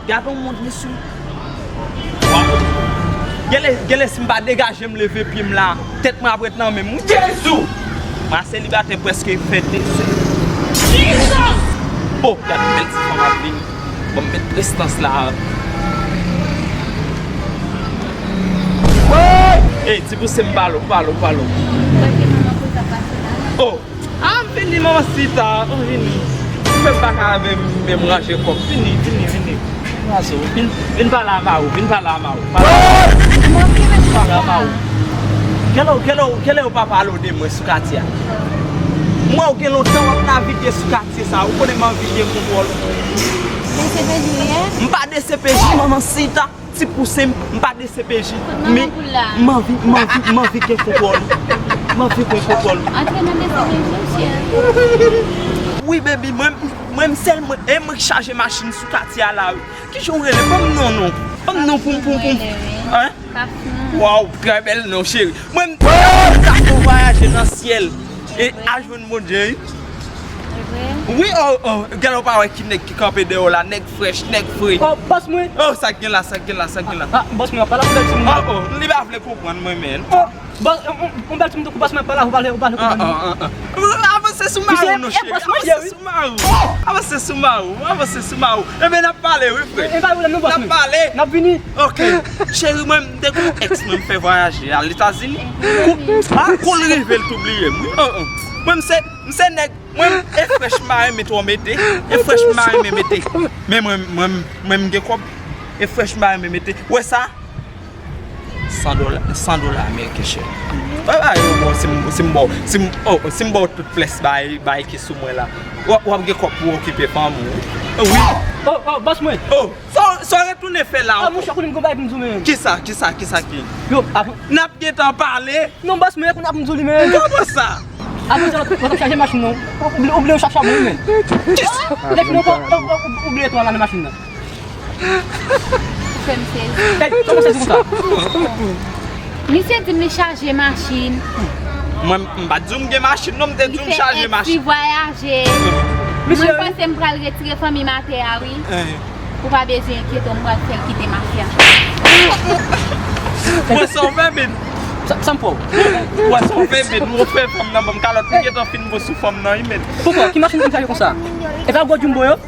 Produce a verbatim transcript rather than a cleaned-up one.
Gade yon mond mesye. Waw. Genlè, genlè si m pa degaje m leve pye m la, tèt mwen ap ret nan men m wi. Jezi! Mwen selibatè prèske fè de se. Jezi! Oh, gade bèl ti fanm ap vini. Bon, m met prestans la. Ey, ti pouse m pale w, pale w, pale w. Oh! Ah, m vini, manman Sita. Oh, vini. Ou fè m pa ka menm, menm ranje kòb. Vini, vini, vini. Vin, vin pale a Mawou, vin pale a Mawou. Pale a Mawou. Kèlè w, kèlè w, kèlè w pa pale w de mwen sou katye a? Mwen, ou gen lontan w ap navige sou katye sa. Ou konnen m anvi gen kontwòl. D C P J ou ye? M pa D C P J, manman Sita. Ti pouse m, m pa D C P J, men m anvi, m anvi, m anvi gen kontwòl. M anvi gen kontwòl. Antre nan D C P J, mesye. Wi, baby, mwen, mwen m sèl mwen, e mwen k chaje machin sou katye a la, wi. Kijan w rele? Ban m non, non. Ban m non pou m, pou m, pou m. Hein? Waw, trè bèl non, cheri. Mwen m ta fè w vwayaje nan syèl e al jwenn Bondye, wi. Wi, oh, oh, gade w pa wè ki nèg ki kanpe dèyè w la, nèg frèch, nèg fre. Oh, bòs mwen. Oh, sa k gen la, sa k gen la, sa k gen la. Ah, bòs mwen, ap pale ak yon bèl timoun. Oh, oh, li pa vle konprann mwen, men. Oh, bòs, yon, yon, yon bèl timoun tankou bòs mwen ap pale, ou pale, ou pale konprann. Ah, ah, ah, ah. Avanse sou Mawou, non, cheri. Avanse sou Mawou, avanse sou Mawou, avanse sou Mawou. Enben, n ap pale, wi, frè. E, e, pa pwoblèm, non, bòs mwen. N ap pale. N ap vini. Ok. Cheri, mwen, m te gon èks mwen m fè vwayaje al Etazini. Kou, ah, kou l rive, l tou bliye m, wi. Oh, oh. Mwen, m se, m se nèg, mwen, e frèch m pa renmen twò mete. E frèch m pa renmen mete. Men mwen, mwen, mwen, m gen kòb. E frèch m pa renmen mete. Wè sa? San dola, san dola ameriken, cheri. Bagay yo bon, si m, si m ba w, si m, oh, si m ba w tout flèch bay, bay ki sou mwen la. W ap, w ap gen kòb pou w okipe fanmi w. Wi. Oh, oh, bòs mwen. Oh, sa, sa w retounen fè la ankò? Ah, monchè, konnen m gon bagay pou m di w, men. Kisa, kisa, kisa ki? Yo, ap- N ap gentan pale. Non, bòs mwen, kounye a pou m di w li, men. Kòman sa? Apre sa, w ap chaje machin nan. Ou bliye, ou bliye w chaje chabon, wi, men. Kisa? Lè fini ankò, ou, ou, ou bliye etwal la nan machin nan. Fè m sezi. Ey, kòman sezi konsa? Misye di m li chaje machin. Mwen, m pa t di w m gen machin, non, m te di w m chaje machin. Li fè èks li vwayaje. Mwen panse m pral retire fanmi m atè a, wi. Eh. Ou pa bezwen enkyete w, m pral fè l kite mafya. Wè sa w fè, men. Sa, sa m fè w? Wè sa w fè, men. Ou fè fanm nan ban m kalòt, m gentan fin bon sou fanm nan, wi, men. Poukò? Ki machin pou m chaje konsa? E pa gwo Jumbo yo?